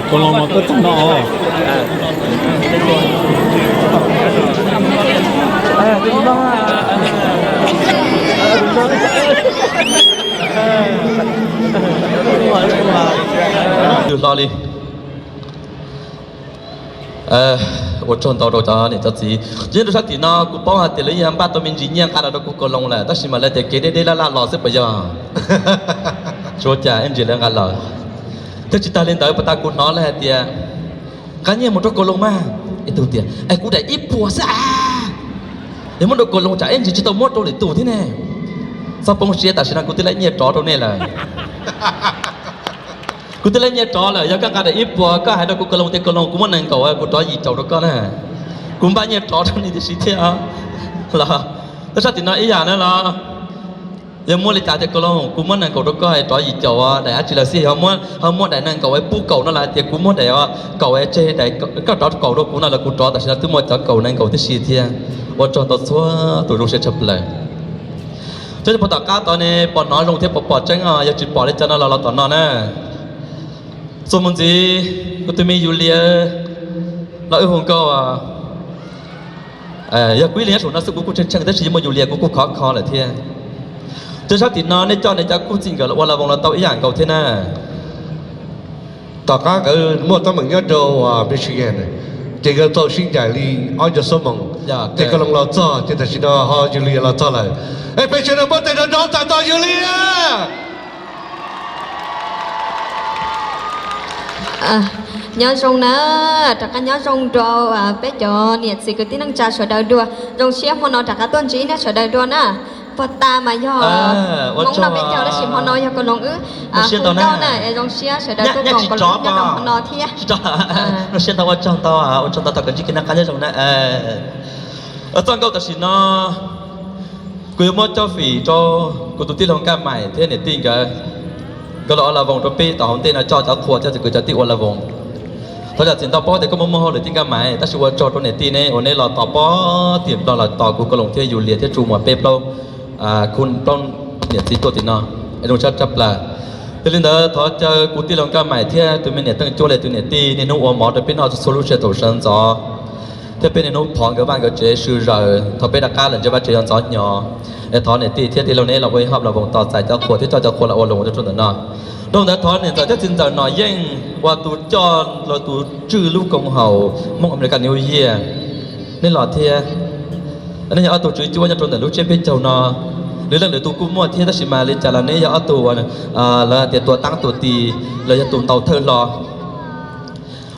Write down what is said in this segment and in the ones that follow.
Kaus loo no koj txog no. Twb hlo li. Ua tsaug ntau rau cov niam cov txiv. Nyob rau sab tim no kuv paub hais tias lawv yeej npaj tau me ntsis nyiaj nqa los rau kuv kaus loo lawm, tab sis mas lawv tias kev deb deb laj laj los xwb puas yog? Tsuav cas ib ntsis lawv nqa los. Thiab tsis tas li ntawd, puas tas kuv hnov lawv hais tias nqa nyiaj mus rau kaus loo mas. Ib tug tias, es kuv daim ib puas xwb a, yog muab rau kaus loo tsam ib ntsis tsis tau muab rau lwm tus thiab ne. Txhob poob siab, tam sim no kuv twb laib nyiaj rov rau nej lawm. Kuv twb laib nyiaj rov lawm, yog koj nqa daim ib puas koj hais rau kuv kaus loo tias kaus loo kuv muab nees nkaum, kuv rov yim caum rau koj na. Kuv npaj nyiaj rov rau nej tiam sis thiab los. Tab sab tim no ib yam na los. Yog muab li cas tias kaus loo kuv muab nees nkaum rau koj, rov yim caum, daim dab tsi los xij, ho muab daim nees nkaum pub kaum no los hais tias kuv muab daim kaum tseg, daim koj rov kaum rau kuv no los kuv rov, tam sim no twb muaj cov kaum nees nkaum tib si thiab. Ua tsaug ntau txhua tus zoo siab tshaj plaws. Cov puag tom qab tod ne pom hnov zoo thiab pom pom tseeb os, yog tsis pom li cas no los los tom no na. Txuas mus ntxiv, kuv tus me Yus Lias los wb hu nkauj. Yog kuv ib leeg nyob saum no xwb kuv kuj tshee tshee tab sis yuav muaj Yus Lias kuv kuj khov kho lawm thiab. Cov sab tim no nej coj nej cov kub txij nkawm los ua las voos los tau ib yam nkaus thiab na. Tom qab nkawd muaj teeb meem nyob rau Michigan, ces nkawd tau sib ncaim li ob cov xuab moos, ces kaus loo los txog ces tam sim no ho Yus Lias los txog lawm. Es peb sawv daws npaj tes nrov nrov txais tos Yus Lias. Nyob zoo na, rov qab nyob zoo rau peb cov niam txiv kwv tij neej tsa sawv daws dua. Zoo siab hmo no rov qab tuaj ntsib nej sawv daws dua na. Puag ta mas yog Hmoob noj peb caug tab sis hmo no yog kaus loo wb hu nkauj na, zoo siab sawv daws tuaj koom kaus loo nyob rau hmo no thiab. Zoo siab ntau, ua tsaug ntau, ua tsaug ntau tom kawg ntsib kev noj qab nyob zoo na. Txoj nkauj tam sim no kuv yuav muab coj fim rau kuv tus tij laug Nkaj Maim thiab niam tij nkawd. Nkawd los ua las voos rau peb tom hauv ntej no, coj cov qhua thiab txhua kwv cov tij ua las voos. Thov zam txim ntau, paub tias koj muaj muaj hauj lwm tij Nkaj Maim, tab sis ua tsaug rau niam tij neb uas neb los tos pob tim Nplog los tos kuv kaus loo thiab Yus Lias thiab Tsu Muas peb plaub, khub plaub niam txiv tuaj tim no, zoo siab tshaj plaws. Yog li ntawd thov caw kuv tij laug Nkaj Maim thiab tus me niam Teej Cuab li tus niam tij niaj hnub ua mov rau peb noj txhua lub sij hawm thaum sawv ntxov, thiab peb niaj hnub phov nkawd vaj nkawd tsev sw zaws thaum peb rov qab los ntsia vaj tsev yuav ntxov hnyo. Es thov niam tij thiab tij laug neb los ua ib hom las voos tos txais cov qhua thiab coj cov qhua los ua las voos rau ntawm no. Dhau ntawd thov niam ntxawm thiab txiv ntxawm Nom Yeej uas tus coj los tus tswj lub koom haum Hmoob America New Year, neb los thiab. Neb yog ob tug tswv cuab nyob rau ntawm lub tsiab peb caug no. Lwm leej lwm tus kuj muaj thiab tab sis mas li cas los neb yog ob tug uas lawv hais tias tua taab tua ti, los yog tus ntaus thawj hlo.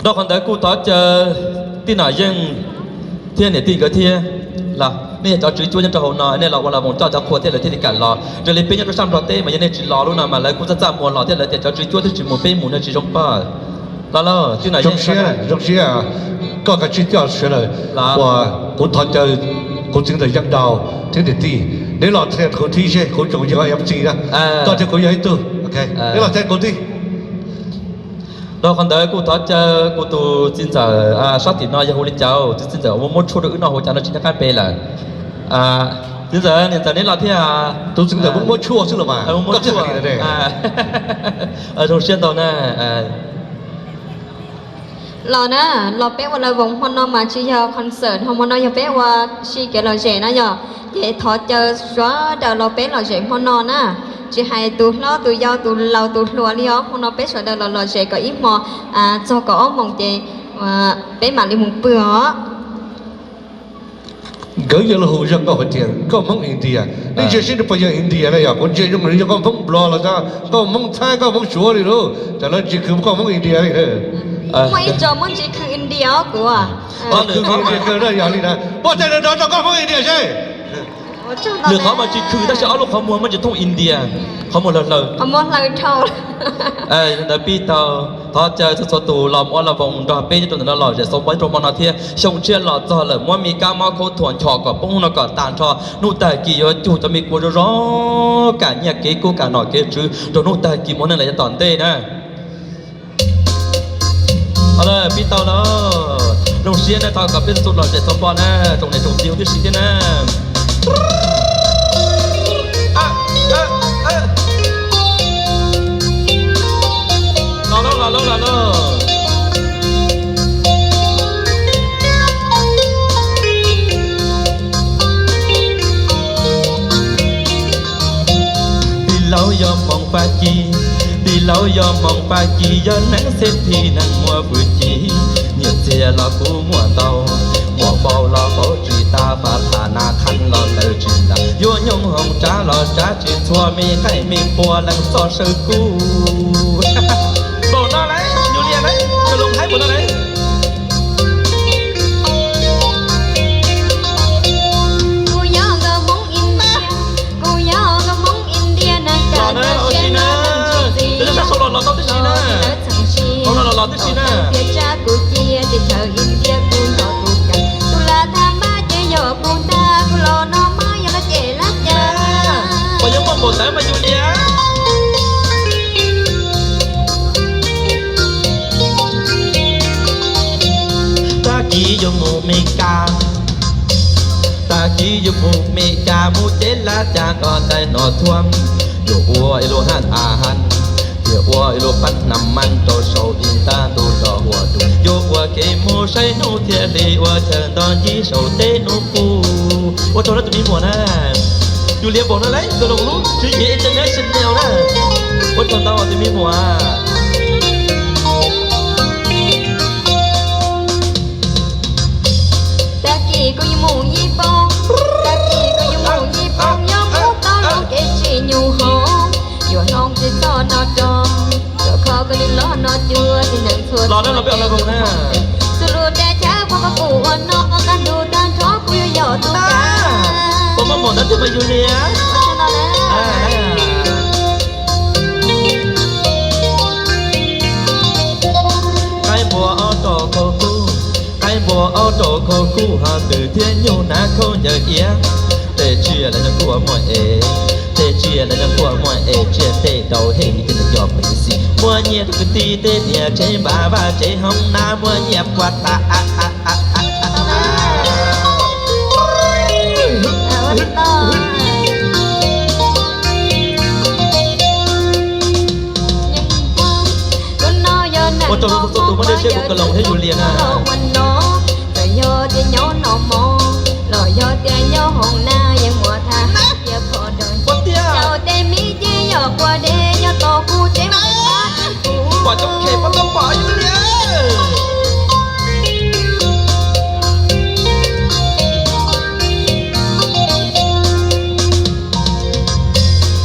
Dhau qhov ntawd kuj thov caw tij Nom Yeej thiab niam tij nkawd thiab, los nej yog cov tswv cuab nyob rau hauv no, nej los ua las voos coj cov qhua thiab lawv thiaj li kam los. Raws li peb nyob rau sab Nplog teb mas yog nej tsis los lub no mas lawv kuj txaj txaj muag los thiab, lawv tias cov tswv cuab twb tsis mus peb mus no tsis zoo pab. Los lauj, tij Nom Yeej, zoo siab, koj kav tsij coj sawv daws. Uas kuv thov caw kuv txiv ntxawm Yeej Dau thiab niam tij, neb los txhia kuv thib seb, kuv tsoom yog MC na, koj thiab kuv yog ib tug, neb los txhia kuv thib. Dhau qhov ntawd kuj thov caw kuv tus txiv ntxawm sab tim no yog hu li cas, tus txiv ntxawm uas muab tshuaj rau wb noj hu cas no tsis nyob qab npe lawm. Txiv ntxawm, niam ntxawm neb los thiab. Tus txiv ntxawm muab muab tshuaj xwb los mas. Zoo siab ntau na. Los na, los peb ua las voos hmo no mas tsis yog concert, hmo no yog peb ua si kev lom zem na yom. Ces thov caw sawv daws los peb lom zem hmo no na. Tsis hais tus hlob tus yau tus laus tus hluas li os, hmo no peb sawv daws los lom zem kom ib hmo txog kaum ob moos ces peb mam li mus pw os. Nkawd yog lus hu zoo nkauj hais tias koj Hmoob India. Nej ntsia seb nws puas yog India na yog, kuv ntsia zoo li yog koj Hmoob Nplog los koj Hmoob Thaib koj Hmoob Suav li lauj, tam lawv ntsis khw koj Hmoob India li. Muaj ib co muab ntsis khw India os kuv. Khw India kawg na yog li na. Poj tes nrov rau koj Hmoob India seb. Lwm qhov mas tsis khw tab sis ob lub qhov muag muaj ntsis thooj India, qhov muag hlaws hlaws. Ntawd pib tau, thov caw txhua txhua tus los ua las voos nrog peb nyob rau ntawm no lom zem xauv npo rau hmo no thiab xyoo tshiab los txog lawm, muab me kab mob khaub thuas nchos kom poob no kom tag nrho, hnub tag kis yuav cug cov me kua zoo zoo, kam nyiaj kev kub kam nom kev tswv rau hnub tag kis mus neej lawm yav tom ntej na. Pib tau lawm, zoo siab na, thov kom peb txhua tus lom zem xauv npo na, tsoom niam tsoom txiv huv tib si thiab na. Los lauj, los lauj, los lauj. Yog hmoov Fab Kis yog neeg xeb thi neeg muaj vwm ci, nyiaj txiag los kuj muaj ntau, muaj npaum los pauv tsis tas, fab tham nas khab los lawv tsis lam, yuav nyoog hoom tsav los tsav tsis txhua, me nqaij me npua leej txoj saw kuj. Npaum no lauj, Yus Lias lauj, koj los haib npaum no lauj. Kuv yog nkauj Hmoob India, kuv yog nkauj Hmoob India na, los na, ua si na, tus sab saud los los tau tib si na, tus no los los tib si na. Tias tsab kuv cia, teb chaws India kuv nyob kuv kam, tus lam tham mas ces yog kuv ntag, kuv los no mas yog los ces lab cas. Puas yog muaj npaum ntawd mas Yus Lias? Tag kis yuav mus Mes Kas, tag kis yuav mus Mes Kas, mus ces lab cas nrog tais no thuam, yuav ua ib lub haj a haj, thiaj ua ib lub pab nas mas rau saum ib nta ntuj nrog ua dua, yuav ua kev mus saib hnub thiaj li ua chaw nto ncig saum tej hnub puv. Ua tsaug nawb tus me muam na. Yus Lias npaum no lauj, koj los lub tswv yim international na. Ua tsaug ntau tus me muam. Tag kis kuv yuav mus Nyij Pooj, tag kis kuv yuav mus Nyij Pooj, yuav mus tau loo kev tsim nyog hov, yuav hloov tsis txog no rau, rau qhov koj twb los no cuag tib neeg txhua txhua, txhua lub teb chaws puag pab kuv ua no, kaj ntug tag nrho kuv yuav yog tus kav. Puas muaj npaum ntawd thiab mas Yus Lias? Qaib npua ob rog khaub kub, qaib npua ob rog khaub kub, hos twm thiab nyuj hnav khaub ncaws iav. Tej tsiaj los yeej kuj muaj es, tej tsiaj los yeej kuj muaj es, tsiaj tej rau hem ces nws yog pev xij. Muaj nyiaj rau kwv tij tej niam tsev npam vaj tsev hoob nab, muaj nyiaj puas tas. Ua rau txhua tus muaj dej siab kuv Kaloos thiab Yus Lias na. Txawm yog tias nyob noj mov los yog tias nyob hoob nab, yeej muaj thaj hab tias pom nrog ua tiag. Tej me ces yog quas dej, yog tos kuv tsev mus pab kuv. Pom coob khem pab tau pom Yus Lias.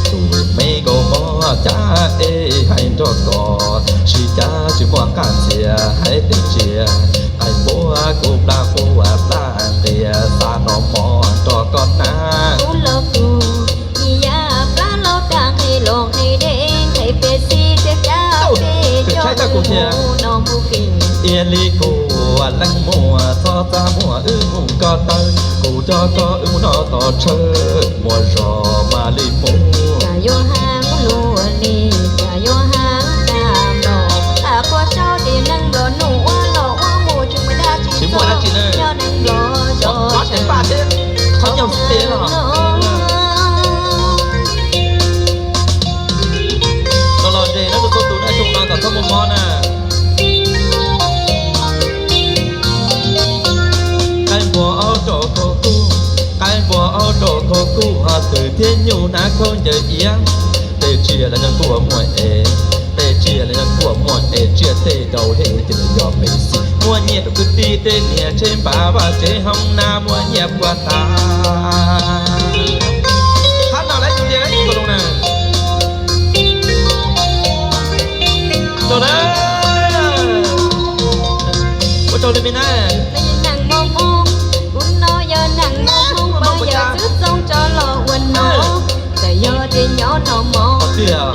Tus me nkauj mog cab es hais nrog koj, sib cab tsis muaj qab ntxias hais tias tsiaj, qaib npua kuv plab quaj plab nqis, xa noj mov rau koj hnav. Kuv los kuv ib yam plab los dag nqi los nqi dej nqi pes xij tias cab peb coj wb mus no mus kev. Ib yam li kuv leej muam txhob txaj muag wb mus ko taw, kuv coj koj wb mus noj tog tshawj muaj zog mam li mus. Cas yuav hab luag li, cas yuav hab tag nrho, tas quaj rau tias neeg nplog nus ua los ua mus tsis muaj dab tsi, tsis muaj dab tsi na, yog neeg nplog zog tseem qhov nyob xwb tes los. Los los zes na, tus txhua tus na, zoo no kom txhob muaj mob na. Qaib npua ob rog khaub kub, qaib npua ob rog khaub kub, hos twm thiab nyuj hnav khaub ncaws iav. Tej tsiaj los yeej kuj muaj es, tej tsiaj los yeej kuj muaj es, tsiaj tej rau hem ces nws yog pev xij. Muaj nyiaj rau kwv tij tej niam tsev npam vaj tsev hoob nab, muaj nyiaj puas tas. Hab no lawm Yus Lias lawm Kaloos na. Rau na. Ua rau li me na. Neeg mos moo, kuv no yog neeg mos moo, pab yawg txwv txoo tso los ua no. Txawm yog tias nyob noj mov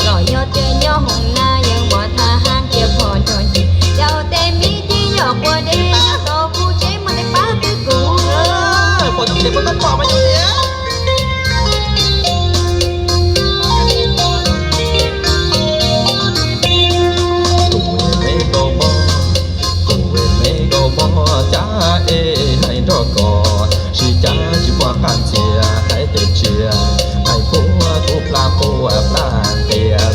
los yog tias nyob hoob nab, yeej muaj thaj hab tias pom nrog ncig. Yog tej me ces yog quas dej, tos kuv tsev muaj tej pab twb kuv. Pom tus ces puas tau pom mas Yus Lias. Tus me nkauj mog, tus me nkauj mog cab es hais nrog koj, sib cab tsis muaj qab ntxias hais tias tsiaj, qaib npua kuv plab quaj plab nqis,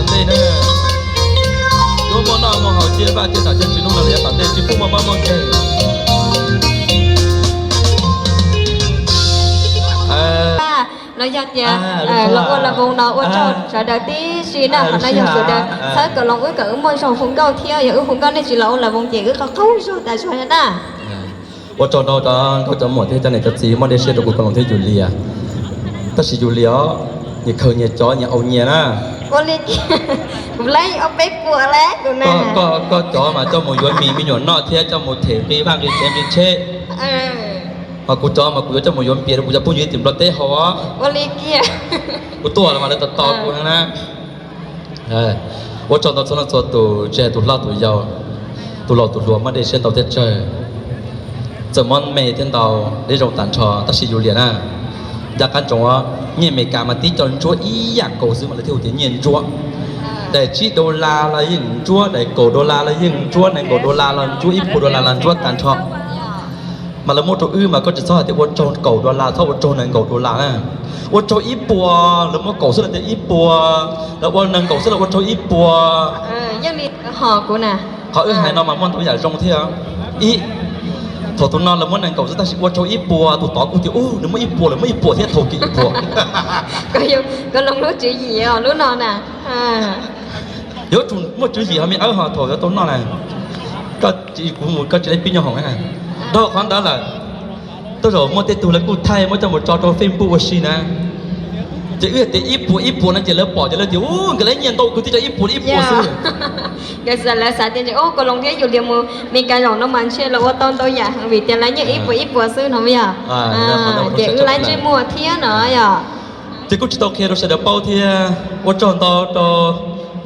Tej na, yuav muaj noj muaj haus cia vaj cia tom cia tsis nuj no yav tom ntej tsis pub muaj mob muaj nkeeg. Los yog tias los ua las voos no ua rau sawv daws tib si na, qhov no yog sawv daws txhawb kom los wb kom wb muaj zog hu nkauj thiab, yog wb hu nkauj nej tsis los ua las voos ces wb qaug qaug zog tas zog na. Ua tsaug ntau rau nkauj cov muam thiab cov niam cov txiv muab dej siab rau kuv Koos Loos thiab Yus Lias. Tab sis Yus Lias os, nyias khaws nyias cov nyias au nyias na. Ua li, kuv lab ob peb puas lab kuv na. Koj cov mas coj mus yuav mis me nyuam noj thiab coj mus them nqi vaj nqi tsev nqi tsheb. Ho kuv cov mas kuv yuav coj mus yuav npias rau kuv cov phooj ywg tim Nplog teb haus. Ua li kiag. Kuv tuaj los mas lawv tos tos kuv heev na. Ua tsaug ntau txhua leej txhua tus, tsis hais tus hlob tus yau, tus laus tus hluas, muab dej siab ntau thiab tsawg. Txawm mob me thiab ntau, dej zoo tag nrho, tab sis Yus Lias na, ncaj qab ntsoov, nyiaj Amelikas mas tib co ntsuab ib yam nkaus xwb mas lawv thiaj hu tias nyiaj ntsuab. Daim tsib dollar los yeej ntsuab, daim kaum dollar los yeej ntsuab, nees nkaum dollar los ntsuab, ib puas dollar los ntsuab tag nrho. Mas lawv muab rau wb mas koj tsis txhob hais tias ua tsaug kaum dollar, txhob ua tsaug nees nkaum dollar na. Ua tsaug ib puas, lawv muab kaum xwb lawv tias ib puas, lawv ua nees nkaum xwb lawv ua tsaug ib puas. Yeej li ho kuv na. Qhov wb hais no mas muaj ntau yam zoo thiab. Ib, thaum tus no lawv muab nees nkaum xwb tab sis ua tsaug ib puas, tus tod kuj tias ub nws muab ib puas lawv muab ib puas thiab thaum kis ib puas. Koj Loos lub tswv yim lub no na. Yuav tsum muaj tswv yim ho me awb ho thaum yuav tau noj na. Koj kuv mus koj tsis laib pib nyob hoom na. Dhau qhov ntawd lawm, tej zaum muaj tej tug lawv kuj thaij muab coj mus tso rau Facebook ua si na. Ces wb tias ib puas ib puas no ces lawv pom ces lawv tias ub nkawd lawv nyiaj ntau kwv tij tso ib puas ib puas xwb. Nkawd xav lawv xav tias ub Koos Loos thiab Yus Lias mus Meskas zaum no mas ntshe los ua tau ntau yam heev vim tias lawv nyiaj ib puas ib puas xwb no yog. Ces wb lawv ntsej muag thiab no yog. Ces kuj tsis tau qhia rau sawv daws paub thiab. Ua tsaug ntau rau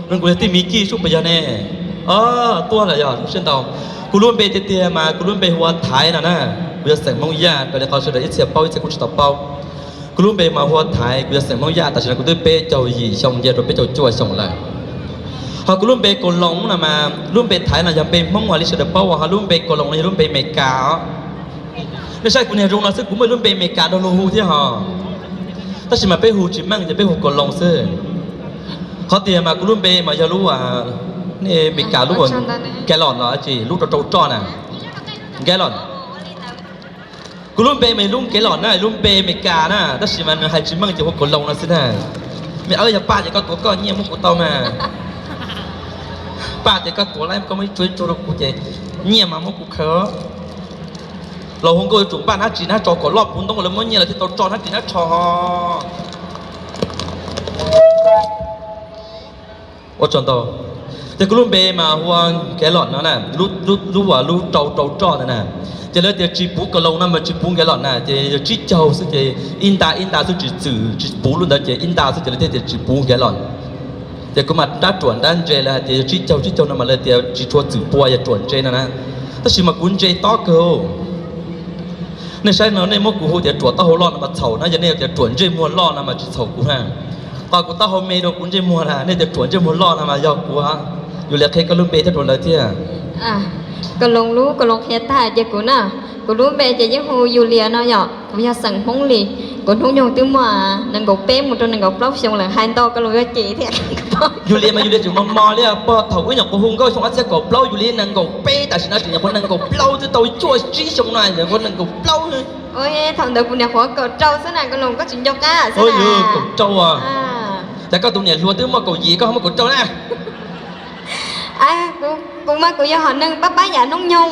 zoo kuv yog tij Miv Kij sub puas yog ne? Tuaj lawm yog siab ntau. Kuv lub npe tiag tiag mas kuv lub npe hu ua Thaiv no na. Kuv yog xeem Hmoob Yaj raws li qhov sawv daws ib txhia paub ib txhia kuj tsis tau paub. Kuv lub npe mas hu ua Thaiv, kuv yog xeem Hmoob Yaj, tam sim no kuv twb peb caug yim xyoo nce rau peb caug cuaj xyoo lawm. Ho kuv lub npe Koos Loos no mas lub npe Thaiv no yog npe Hmoob uas li sawv daws paub, ho lub npe Koos Loos no yog lub npe Meskas os. Nej saib kuv niag zoo no xwb kuv muaj ib lub npe Meskas nrog luag hu thiab ho. Tab sis mas peb hu tsis meej ces peb hu Koos Loos xwb. Qhov tiag mas kuv lub npe mas yog lub, nej Meskas lub Galon los tsis lub rau rau roj na. Galon. Kuv lub npe mas yog lub Galon na, lub npe Meskas na, tab sis mas nws hais tsis meej ces hu Koos Loos no xwb na. Me awb yog paj ces koj tuav koj nyiaj muab kuv tau mas. Paj ces koj tuav lawm koj muab ib tsuag ib tsuag rau kuv ces nyiaj mas muab kuv khaws. Los hu nkauj yuav tsum npaj hnab ris hnab tsho kom loj puv ntoob lawv muab nyiaj lawv thiaj tau tso hnab ris hnab tsho. Ua tsaug ntau. Ces kuv lub npe mas hu ua Galon no na, lub, lub rau rau roj ntawd na. Ces lawv tias tsis puv Koos Loos no mas tsis puv Galon na, ces yog tsib caug xwb ces ib nta ib nta xwb tsis txwm tsis puv lub ntawd ces ib nta xwb ces lawv thiaj tias tsis puv Galon. Ces kuv mas nrab ruam nrab ntse lawv hais tias yog tsib caug tsib caug no mas lawv tias tsis tshua txwm pua yog ruam ntse no na. Tab sis mas kuv ntse tob kawg. Nej saib no nej muab kuv hu tias ruam taub hau loj no mas txhaum na, yog nej tias ruam ntsej muag loj no mas tsis txhaum kuv na. Qhov kuv taub hau me dua kuv ntsej muag na, nej tias ruam ntsej muag loj no mas yog kuv. Yus Lias qhia koj lub npe thiab rau lawv thiab. Koos Loos lub Koos Loos qhia tag ces kuv na, kuv lub npe ces yeej hu Yus Lias no yom, kuv yog xeem Hmoob li, kuv hnub nyoog twb muaj nees nkaum peb mus rau nees nkaum plaub xyoo lawm, hais ntau Koos Loos yuav cem thiab. Yus Lias mas Yus Lias tseem mos mos li, puag thaum wb nyuam qhuav hu nkauj xyoo ob txhiab kaum plaub Yus Lias nees nkaum peb, tam sim no tseem nyuam qhuav nees nkaum plaub twb tau cuaj tsib xyoo no nyuam qhuav nees nkaum plaub. Thaum ntawd kuv nyuam qhuav kaum rau xwb na Koos Loos, koj tsis nco qab xwb na. Kaum rau. Cas koj tus niam hluas twb muaj kaum yim koj ho muaj kaum rau na. Kuv mas kuv yog hom neeg pab pab yam hnub nyoog.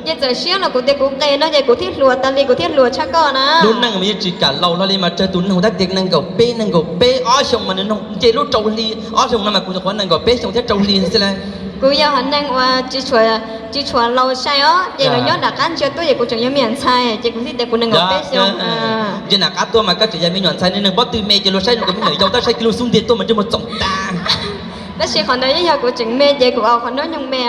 Ces txawm siab los kuv tias kuv qis no ces kuv thiaj hluas tas li kuv thiaj hluas tshaj koj na. Lub neej mas yeej tsis kam laus hlo li mas raws tus noog tab tias nees nkaum peb nees nkaum peb ob xyoo mas nws noog nce lub rau hli, ob xyoo no mas kuv nyuam qhuav nees nkaum peb xyoo thiab rau hli xwb la. Kuv yog hom neeg uas tsis tshua laus sai os, ces los nyob nram qab ntsia tuaj ces kuv tseem yog me nyuam ntxhais ces kuv thiaj tias kuv nees nkaum peb xyoo. Ntsia nram qab tuaj mas koj tseem yog me nyuam ntxhais, nees nkaum peb twb me ces luag saib zoo nkaus me nyuam yaus tab saib kiag lub xub ntiag tuaj mas ntsej muag txoom tag. Tab sis qhov ntawd yeej yog kuv tseem me ces kuv ua qhov hnub nyoog me.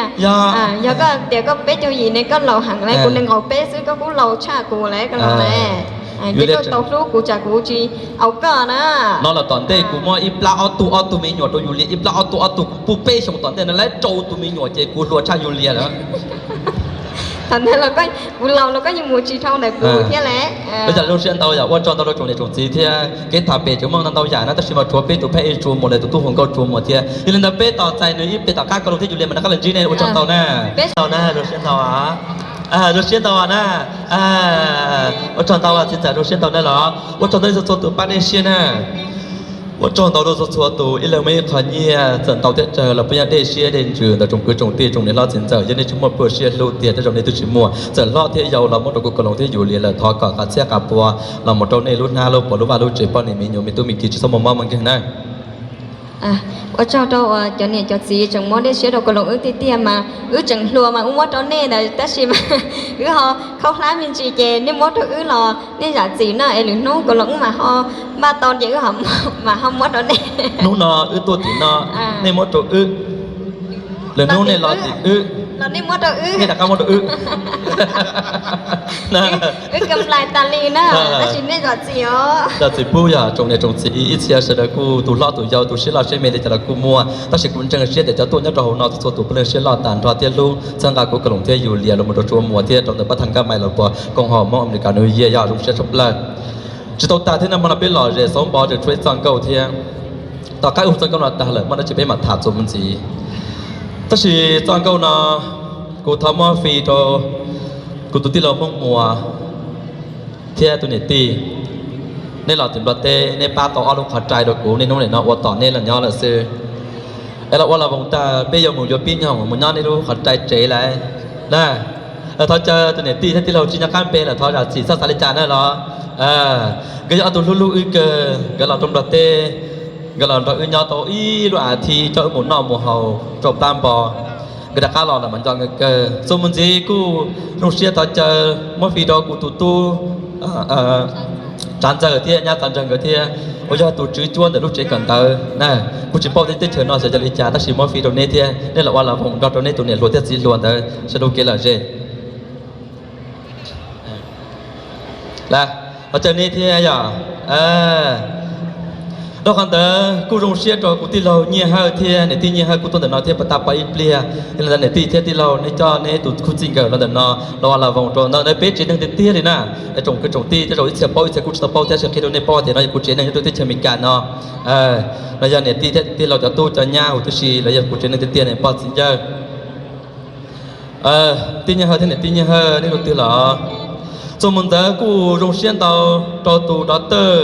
Yog koj tias koj peb caug yim ne koj laus heev lawm, kuv nees nkaum peb xwb koj kuj laus tshaj kuv lawm koj laus lawm. Ces koj tau hlub kuv tsam kuv tsis au koj na. No los tom ntej kuv muab ib plab ob tug ob tug me nyuam rau Yus Lias, ib plab ob tug ob tug kuv puj peb xyoo tom ntej no lawv rau tus me nyuam ces kuv hluas tshaj Yus Lias lawm. Thaum ntawd los kuv laus los koj yeej mus tsis dhau ntawm kuv thiab lawm. Ua cas zoo siab ntau yom, ua tsaug ntau rau tsoom niam tsoom txiv thiab. Kev tham pem tseem muaj ntau ntau yam na, tab sis mas tshuav peb tus phab ej tsuas muas lawm, tus tub hluas nkauj tsuas muas thiab. Yog li ntawd peb tos txais nws ib pliag tom qab Koos Loos thiab Yus Lias mam rov qab los ntsib nej. Ua tsaug ntau na. Zoo siab ntau na. Ua tsaug ntau txiv ntxawm, zoo siab ntau na los. Ua tsaug ntau txhua txhua tus pab dej siab na. Ua tsaug ntau rau txhua txhua tus ib leeg muaj ib qho nyiaj, txawm ntau thiab tsawg los peb yeej dej siab dej ntsws ntawm tsoom kwv tsoom tij tsoom niam hlob txiv ntxawm. Yog nej tsis muaj pluaj siab hlub tiag, tej zaum nej twb tsis muaj. Txawm hlob thiab yau los muab rau kuv Koos Loos thiab Yus Lias lawm, thov kom qav txhiab qav pua los mus rau nej lub hnab lub pos lub vaj lub tsev, poj niam me nyuam me tub me kiv tsis txhob muaj mob muaj nkeeg na. Ua tsaug rau cov niam cov txiv tseem muab dej siab rau Koos Loos wb tiag tiag mas wb tseem hluas mas wb muab rau nej ntawd tab sis mas wb ho khaub hlab me ntsis ces nej muab rau wb los nej zam txim no es lwm hnub Koos Loos wb mam ho npaj tau ces wb mam ho muab rau nej. Hnub no wb tuaj tim no, nej muab rau wb. Lwm hnub nej los tim wb, los nej muab rau wb, nej rov qab muab rau wb. Wb kam lais tas li na, tab sis nej zam txim os. Zam txim pub yog tsoom niam tsoom txiv ib txhia sawv daws kuj tus hlob tus yau tus siab loj siab me li cas los kuj muaj, tab sis kuv ntseeg siab tias cov tuaj nyob rau hauv no txhua txhua tus puav leej siab loj tag nrho thiab hlub txhawb nqa kuv Koos Loos thiab Yus Lias los mus rau Tsuas Muas thiab rau ntawm pab thaj nkaj mais los puas koom haum Hmoob Amelikas New Year yog zoo siab tshaj plaws. Tsis tau tag thiab no, hmo no peb lom zem xauv npo tseem tshuav ib txoj nkauj thiab. Tom qab wb hu txoj nkauj no tag lawm muaj dab tsi peb mam tham txuas mus ntxiv. Tab sis txoj nkauj no kuv thov muab fee rau kuv tus tij laug Hmoob Muas thiab tus niam tij. Nej los tim Nplog teb nej pab tau ob lub qhov rai rau kuv, niaj hnub nim no ua tom nej los nyob lawm xwb. Es los ua los voos tag peb yuav mus yuav pib nyoog mus nyob nej lub qhov rai tsev lawm na. Thov caw tus niam tij thiab tij laug tsis nco qab npe lawm thov zam txim txhob xav li cas na los. Nkawd yog ob tug hlub hlub wb kawg, nkawd los rau Nplog teb, nkawd los nrog wb nyob tau ib lub as thiv coj wb mus noj mus haus rau plab npo. Nkawd rov qab los lawm mas nco nkawd kawg. Txuas mus ntxiv kuj zoo siab thov caw muab fee rau kuv tus tub Tsav Ntxawg thiab nyab Txav Ntxawg nkawd thiab, uas yog tus tswv cuab ntawm lub tsev kawm ntawv na. Kuv tsis paub teb chaws no xyov yog li cas tab sis muab fee rau neb thiab nej los ua los voos nrog rau neb tus niam hluas thiab txiv hluas ntawd sawv daws kev lom zem. Los caw neb thiab yog. Dhau qhov ntawd kuj zoo siab rau kuv tij laug Nyiaj Hawj thiab niam tij Nyiaj Hawj kuj tuaj ntawm no thiab puas tau pom ib pliag. Yog li ntawd niam tij thiab tij laug nej coj neb tus khub txij nkawm los ntawm no los ua los voos rau ntawm no peb tsev neeg tiag tiag li na. Tsoom kwv tsoom tij tej zaum ib txhia paub ib txhia kuj tsis tau paub thiab, sawv qhia rau nej paub tias no yog kuv tsev neeg nyob rau teb chaws Amelikas no. No yog niam tij thiab tij laug cov tub cov nyab huv tib si los yog kuv tsev neeg tiag tiag ne pog txiv ncawg. Tij Nyiaj Hawj thiab niam tij Nyiaj Hawj nej tus twg los? Txuas mus ntawd kuj zoo siab ntau rau tus doctor.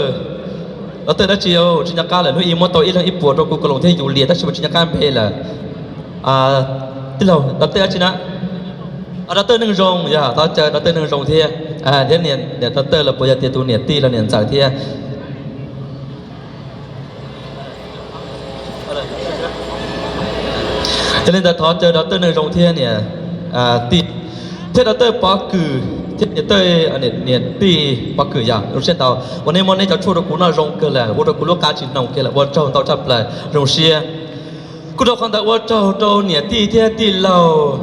Doctor dab tsi tsis nco qab lawm, hnub ib muab tau ib leeg ib puas rau kuv Koos Loos thiab Yus Lias tab sis mas tsis nco qab npe lawm. Tij laug doctor dab tsi na? Doctor Neej Zoo, yog thov caw doctor Neej Zoo thiab, thiab niam doctor los puas yog tias tus niam tij los niam ntxawm thiab. Yog li ntawd thov caw doctor Neej Zoo thiab niam tij, thiab doctor Pov Kws thiab niam tij, niam tij Pov Kws yog zoo siab ntau uas nej muab neb cov tshuaj rau kuv noj zoo kawg lawm, ua rau kuv lub qa tsis hnoos kiag lawm, ua tsaug ntau tshaj plaws, zoo siab. Kuj rau qhov ntawd ua tsaug rau niam tij thiab tij laug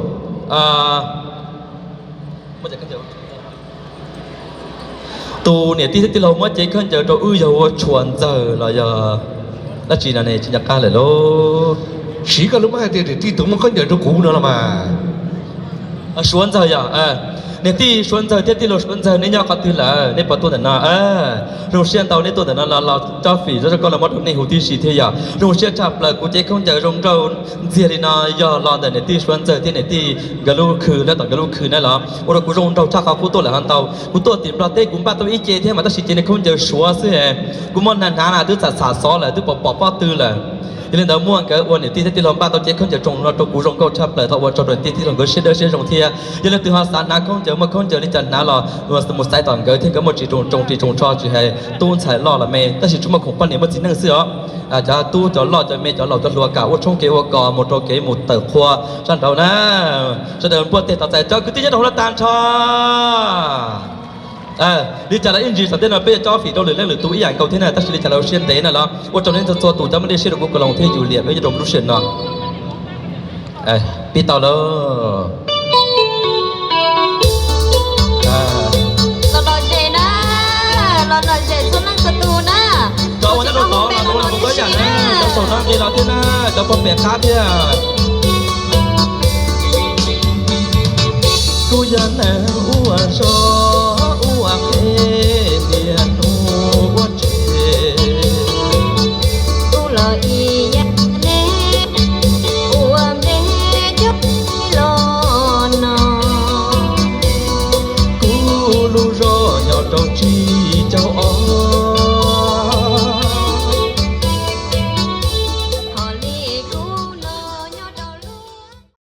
tus niam tij thiab tij laug muab cev khaub ncaws rau wb yog ua Tshuav Ntxawg los yog dab tsi no ne tsis nco qab lawm lauj. Siv koj lub mab hais tias niam tij tus muab khaub ncaws rau kuv no los mas. Suav Ntxawg yog, niam tij Suav Ntxawg thiab tij laug Suav Ntxawg nej nyob qhov twg lawm, nej puas tuaj ntawm no? Zoo siab ntau nej tuaj ntawm no los, los cob fim zov zog koj los muab rau nej huv tib si thiab yog zoo siab tshaj plaws. Kuv cev khaub ncaws zoo nraug ntxiag li no yog los ntawm niam tij Suav Ntxawg thiab niam tij nkawd lub khw, lawv tom nkawd lub khw na los ua rau kuv zoo nraug tshaj qhov kuv tuaj lawm ho ntau. Kuv tuaj tim Nplog teb kuv npaj tau ib ce thiab mas tab sis ce niag khaub ncaws Suav xwb, kuv muab hnav hnav na twb txham txham xov lawm twb pom pom pob tw lawm. Yog li ntawd muaj nkawd ua niam tij thiab tij laug npaj tau cev khaub ncaws tsoo no rau kuv zoo nkauj tshaj plaws, thov ua tsaug rau niam tij tij laug nkawd siab dawb siab zoo thiab. Yog leej twg ho xav hnav khaub ncaws muaj khaub ncaws li cas hnav los mus xaiv tom nkawd thiab, nkawd muaj tsis tsoo tsoo tsis tsoo tsho tsis hais tub ntxhais loj los me, tab sis tsuas muaj khoom poj niam muaj txiv neej xwb os. Cov tub cov loj cov me cov laus cov hluas kam ua tshoob kev ua kos mus rau kev mus tawm qhua sab nraud na. Sawv daws npuaj teg tos txais cov kwv tij nyob rau hauv no tag nrho. Li cas los ib ntsis tom ntej no peb yuav cob fim rau lwm leej lwm tus ib yam nkaus thiab na, tab sis li cas los siab ntev na los ua rau nej txhua txhua tus cov muaj dej siab rau kuv Koos Loos thiab Yus Lias peb nyob rau lub sij hawm no. Pib tau lauj. Los lom zem na, los lom zem txhua leej txhua tus na. Cov ua nyob rau tod los mus ua tau yam na, cov saum no nqis los thiab na, cov pog pem qab thiab. kuv yog neeg ua zog.